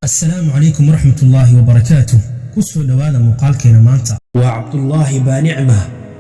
Asalaamu calaykum waraxmatullaahi wabarakaatuh. Ku soo dhowaada muuqaalkeena maanta. Waa Cabdullaahi baa nicma.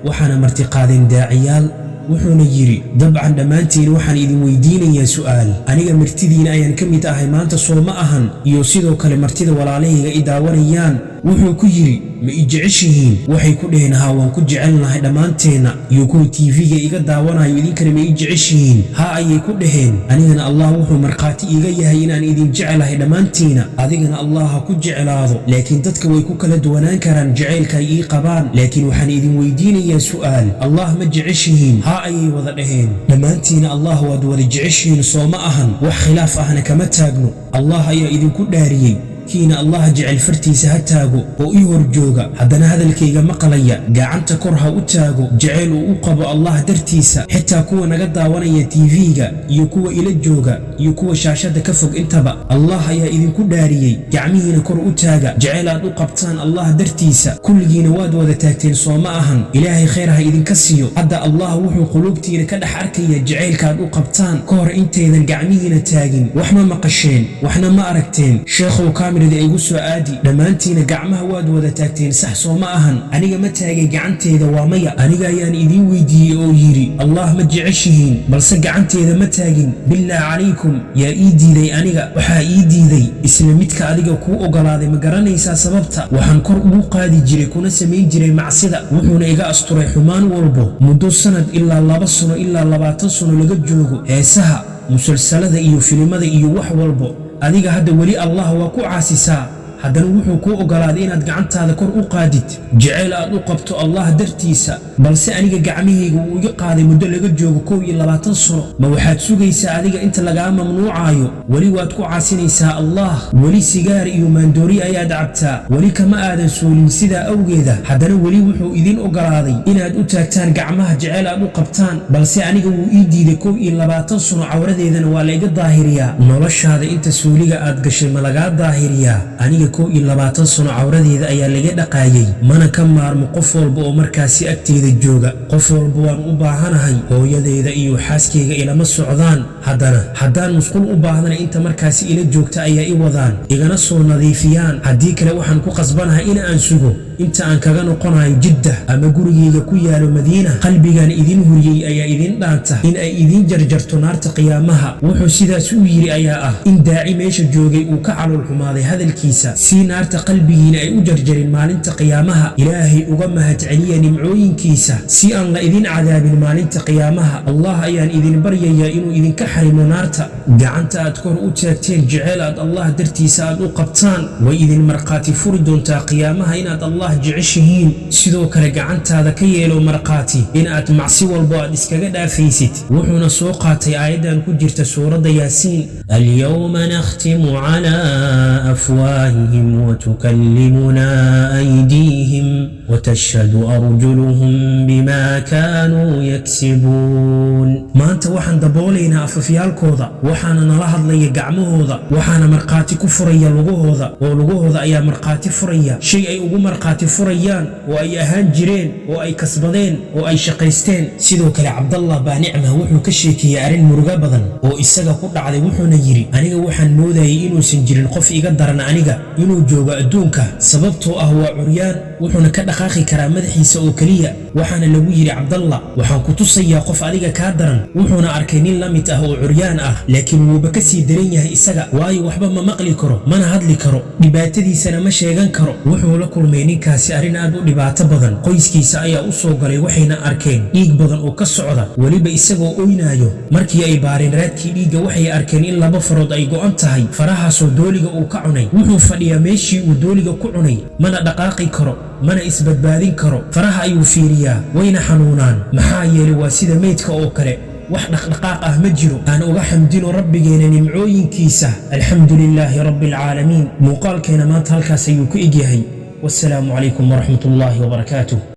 Waxaana martiqaadeen daaciyaal. Wuxuuna yidhi: "Dabcan dhammaantiin waxaan idin weydiinayaa su'aal. Aniga martidiina ayaan ka mid ahay maanta, soo ma ahan? Iyo sidoo kale martida walaalahayga i daawanayaan." Wuxuu ku yidhi: "Ma i jeceshihiin?" Waxay ku dhaheen: "Haa, waan ku jecelnahay dhammaanteenna." "Iyo kuwa TV-ga iga daawanayo, idinkana ma i jeceshihiin?" "Haa," ayay ku dhaheen. "Anigana Allah wuxuu markhaati iiga yahay inaan idin jecelahay dhammaantiina. Adigana Allah ha ku jeclaado, laakiin dadka way ku kala duwanaan karaan jacaylka ay ii qabaan. Laakiin waxaan idin weydiinayaa su'aal: Allah ma jeceshihiin?" "Haa," ayay wada dhaheen. "Dhammaantiina Allah waad wada jeceshihiin, soo ma ahan? Wax khilaaf ahna kama taagno. Allah ayaa idinku dhaariyey, kiina Allah jecel fartiisa ha taago oo ii hor jooga, haddana hadalkayga maqlaya gacanta kor ha u taago jacayl uu u qabo Allah dartiisa." Xitaa kuwa naga daawanaya TV-ga iyo kuwa ila jooga iyo kuwa shaashadda ka fog intaba, Allah ayaa idinku dhaariyey, gacmihiina kor u taaga jacayl aad u qabtaan Allah dartiisa. Kulligiina waad wada taagteen, soo ma ahan? Ilaahay khayr ha idinka siiyo. Hadda Allah wuxuu quluubtiina ka dhex arkaya jacaylka aad u qabtaan ka hor intaydan gacmihiina taagin. Wax ma maqasheen? Waxna ma aragteen? Sheekhow, kaamirada igu soo aadi. Dhammaantiina gacmaha waad wada taagteen, sax soo ma ahan? Aniga ma taagay gacanteeda? Waa maya. Aniga ayaan idiin weydiiyey oo yidhi: "Allah ma jeceshihiin?" Balse gacanteeda ma taagin. Billaah calaykum, yaa ii diiday aniga? Waxaa ii diiday isla midka adiga kuu ogolaaday. Ma garanaysaa sababta? Waxaan kor ugu qaadi jiray kuna samayn jiray macsida, wuxuuna iga asturay xumaan walbo muddo sanad ilaa 2 sano ilaa 20 sano laga joogo. Heesaha, musalsalada iyo filimada iyo wax walbo. Adiga hadda weli Allah waa ku caasisaa, haddana wuxuu kuu ogolaaday inaad gacantaada kor u qaadid jacayl aad u qabto Allah dartiisa. Balse aniga gacmahayga wuu iga qaaday muddo laga joogo 21 sano. Ma waxaad sugaysaa adiga inta lagaa mamnuucaayo? Weli waad ku caasinaysaa Allah, weli sigaar iyo maandoori ayaad cabtaa, weli kama aadan suulin. Sidaa awgeeda haddana weli wuxuu idin ogolaaday inaad u taagtaan gacmaha jacayl aad u qabtaan, balse aniga wuu ii diiday 21 sano. Cawradeedana waa la iga daahiriyaa. Noloshaada inta suuliga aad gashay ma lagaa daahiriyaa? Aniga 21 sano cawradeeda ayaa laga dhaqaayay, mana ka maarmo qof walba oo markaasi agteeda jooga. Qof walba waan u baahanahay. Hooyadeeda iyo xaaskayga ilama socdaan, haddana haddaan musqul u baahdana inta markaasi ila joogta ayaa i wadaan, igana soo nadiifiyaan. Haddii kale waxaan ku qasbanahay in aan sugo inta aan kaga noqonayo Jiddah ama gurigayga ku yaalo Madiina. Qalbigan idin huriyey ayaa idin dhaanta in ay idin jarjarto naarta qiyaamaha. Wuxuu sidaas u yidhi ayaa ah in daaci meesha joogay uu ka calool xumaaday hadalkiisa. Si naarta qalbigiina ay u jarjarin maalinta qiyaamaha, Ilaahay uga mahadceliya nimcooyinkiisa si aan la idin cadaabin maalinta qiyaamaha. Allah ayaan idin baryayaa inuu idinka xarimo naarta. Gacanta aad kor u taagteen jeceyl aad Allah dartiisa aad u qabtaan way idin markhaati furi doontaa qiyaamaha inaad Allah jeceshihiin. Sidoo kale gacantaada ka yeelo markhaati in aad macsi walbo aad iskaga dhaafaysid. Wuxuuna soo qaatay aayaddan ku jirta suuradda Yaasiin: "اليوم نختم على أفواههم وتكلمنا أيديهم وتشهد أرجلهم بما كانوا يكسبون." Maanta waxaan daboolaynaa afafyaalkooda, waxaana nala hadlaya gacmahooda, waxaana markhaati ku furaya lugahooda, oo lugahooda ayaa markhaati furaya shay ay ugu markhaati furayaan oo ay ahaan jireen oo ay kasbadeen oo ay shaqaysteen. Sidoo kale Cabdallah baa nicma wuxuu ka sheekeeyey arrin murugo badan oo isaga ku dhacday. Wuxuuna yidhi: "Aniga waxaan moodayay inuusan jirin qof iga daran aniga inuu joogo adduunka, sababtoo ah waa curyaan, wuxuuna ka dhaqaaqi karaa madaxiisa oo keliya." Waxaana lagu yidhi: "Cabdallah, waxaan ku tusayaa qof adiga kaa daran." Wuxuuna arkay nin la mid ah oo curyaan ah, laakiin wuuba ka sii daran yahay isaga, waayo waxba ma maqli karo, mana hadli karo, dhibaatadiisana ma sheegan karo. Wuxuu la kulmay ninkaasi arrin aad u dhibaato badan. Qoyskiisa ayaa u soo galay, waxayna arkeen dhiig badan oo ka socda, weliba isagoo oynaayo. Markii ay baareen raadkii dhiigga, waxay arkeen in laba farood ay go'an tahay, farahaasoo dooliga uu ka cunay. Wuxuu fadhiyaa meeshii uu dooliga ku cunay, mana dhaqaaqi karo, mana isbadbaadin karo. Faraha ayuu fiiriyaa, wayna xanuunaan, maxaa yeelay waa sida meydka oo kale, wax dhaqdhaqaaq ah ma jiro. Aan uga xamdino Rabbigeena nimcooyinkiisa. الحمد لله رب العالمين. Muuqaalkeena maanta halkaas ayuu ku egyahay. Wasalaamu calaykum waraxmat ullaahi wabarakaatuh.